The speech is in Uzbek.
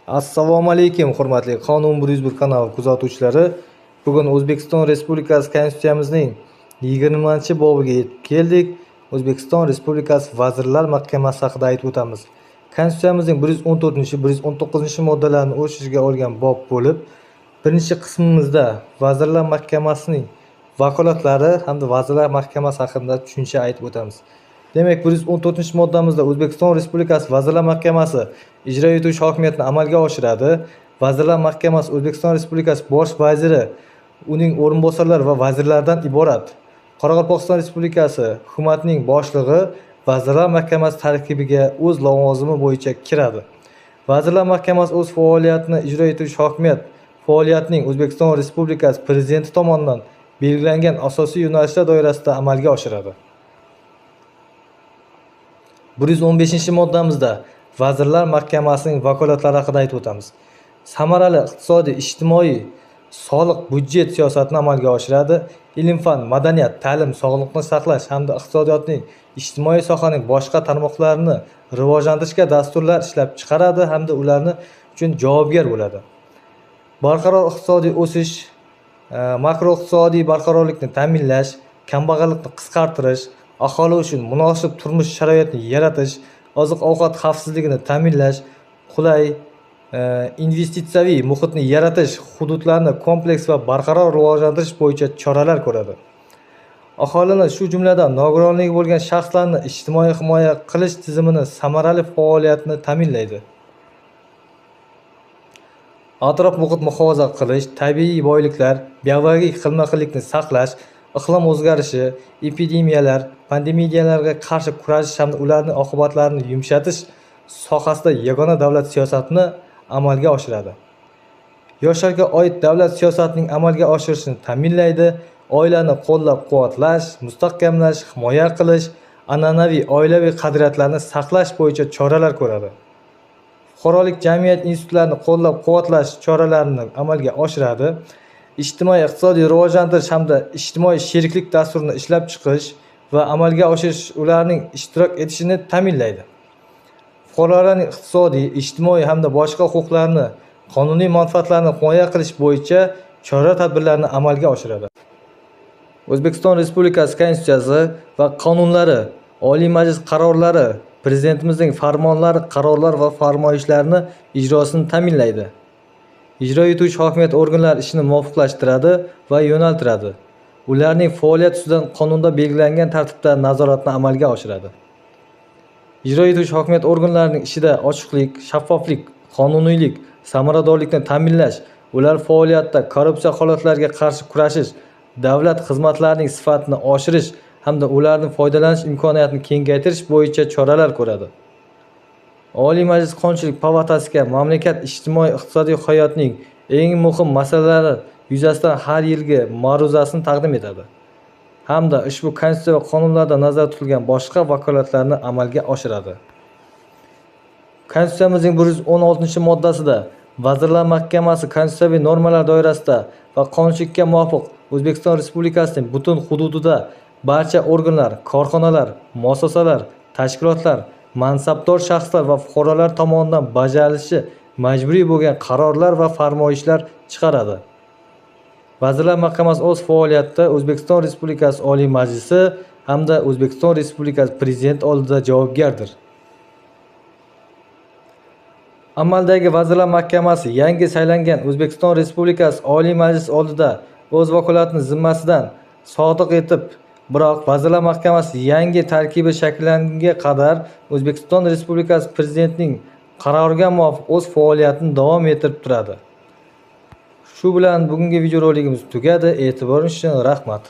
Assalomu alaykum, hurmatli Qonun 101 kanali kuzatuvchilari. Bugun O'zbekiston Respublikasi Konstitutsiyamizning 20-bobiga yetib keldik. O'zbekiston Respublikasi Vazirlar Mahkamasi haqida aytib o'tamiz. Konstitutsiyamizning 114-119 moddalarini o'z ichiga olgan bob bo'lib, birinchi qismimizda Vazirlar Mahkamasining vakolatlari hamda Vazirlar Mahkamasi haqida tushuncha aytib o'tamiz. Demak, 114-moddamizda O'zbekiston Respublikasi Vazirlar Mahkamasi ijro etuvchi hokimiyatni amalga oshiradi. Vazirlar Mahkamasi O'zbekiston Respublikasi Bosh vaziri, uning o'rinbosarlari va vazirlardan iborat. Qoraqalpog'iston Respublikasi hukumatining boshlig'i Vazirlar Mahkamasi tarkibiga o'z lavozimi bo'yicha kiradi. Vazirlar Mahkamasi o'z faoliyatini ijro etuvchi hokimiyat faoliyatining O'zbekiston Respublikasi Prezidenti tomonidan belgilangan asosiy yo'nalishlar doirasida amalga oshiradi. 115-moddamizda Vazirlar Mahkamasining vakolatlari haqida aytib o'tamiz. Samarali iqtisodiy, ijtimoiy, soliq, byudjet siyosatini amalga oshiradi. Ilm-fan, madaniyat, ta'lim, sog'liqni saqlash hamda iqtisodiyotning ijtimoiy sohaning boshqa tarmoqlarini rivojlantirishga dasturlar ishlab chiqaradi hamda ularni uchun javobgar bo'ladi. Barqaror iqtisodiy o'sish, makroiqtisodiy barqarorlikni ta'minlash, kambag'allikni qisqartirish, aholi uchun munosib turmush sharoitini yaratish, oziq-ovqat xavfsizligini ta'minlash, qulay investitsiyaviy muhitni yaratish, hududlarni kompleks va barqaror rivojlantirish bo'yicha choralar ko'radi. Aholini, shu jumladan nogironligi bo'lgan shaxslarni ijtimoiy himoya qilish tizimini samarali faoliyatini ta'minlaydi. Atrof muhit muhofaza qilish, tabiiy boyliklar, biologik xilma-xillikni saqlash, iqlim o'zgarishi, epidemiyalar, pandemiyalarga qarshi kurashish hamda ularning oqibatlarini yumshatish sohasida yagona davlat siyosatini amalga oshiradi. Yoshlarga oid davlat siyosatining amalga oshirilishini ta'minlaydi, oilani qo'llab-quvvatlash, mustahkamlash, himoya qilish, an'anaviy oilaviy qadriyatlarni saqlash bo'yicha choralar ko'radi. Fuqarolik jamiyat institutlarini qo'llab-quvvatlash choralarini amalga oshiradi. Ijtimoiy iqtisodiy rivojlantirish hamda ijtimoiy sheriklik dasturini ishlab chiqish va amalga oshirish, ularning ishtirok etishini ta'minlaydi. Fuqarolarning iqtisodiy, ijtimoiy hamda boshqa huquqlarini, qonuniy manfaatlarini himoya qilish bo'yicha chora-tadbirlarni amalga oshiradi. O'zbekiston Respublikasi Konstitutsiyasi va qonunlari, Oliy Majlis qarorlari, Prezidentimizning farmonlari, qarorlar va farmoyishlarini ijrosini ta'minlaydi. Ijro etuvchi hokimiyat organlari ishini muvofiqlashtiradi va yo'naltiradi. Ularning faoliyati ustidan qonunda belgilangan tartibda nazoratni amalga oshiradi. Ijro etuvchi hokimiyat organlarining ishida ochiqlik, shaffoflik, qonuniylik, samaradorlikni ta'minlash, ular faoliyatida korrupsiya holatlariga qarshi kurashish, davlat xizmatlarining sifatini oshirish hamda ulardan foydalanish imkoniyatini kengaytirish bo'yicha choralar ko'radi. Oliy Majlis Qonunchilik palatasiga mamlakat ijtimoiy-iqtisodiy hayotining eng muhim masalalari yuzasidan har yilgi ma'ruzasini taqdim etadi hamda ushbu konstitutsiya va qonunlarda nazarda tutilgan boshqa vakolatlarni amalga oshiradi. Konstitutsiyamizning 116-moddasida Vazirlar Mahkamasi konstitutsiyaviy normalar doirasida va qonunchilikka muvofiq O'zbekiston Respublikasining butun hududida barcha organlar, korxonalar, muassasalar, tashkilotlar, mansabdor shaxslar va fuqarolar tomonidan bajarilishi majburiy bo'lgan qarorlar va farmoyishlar chiqaradi. Vazirlar Mahkamasi o'z faoliyatida O'zbekiston Respublikasi Oliy Majlisi hamda O'zbekiston Respublikasi Prezidenti oldida javobgardir. Amaldagi Vazirlar Mahkamasi yangi saylangan O'zbekiston Respublikasi Oliy Majlisi oldida o'z vakolatini zimmasidan sodiq etib, biroq Vazirlar Mahkamasi yangi tarkibi shakllanguniga qadar O'zbekiston Respublikasi Prezidentining qaroriga muvofiq o'z faoliyatini davom ettirib turadi. Shu bilan bugungi videorolikimiz tugadi. E'tiboringiz uchun rahmat.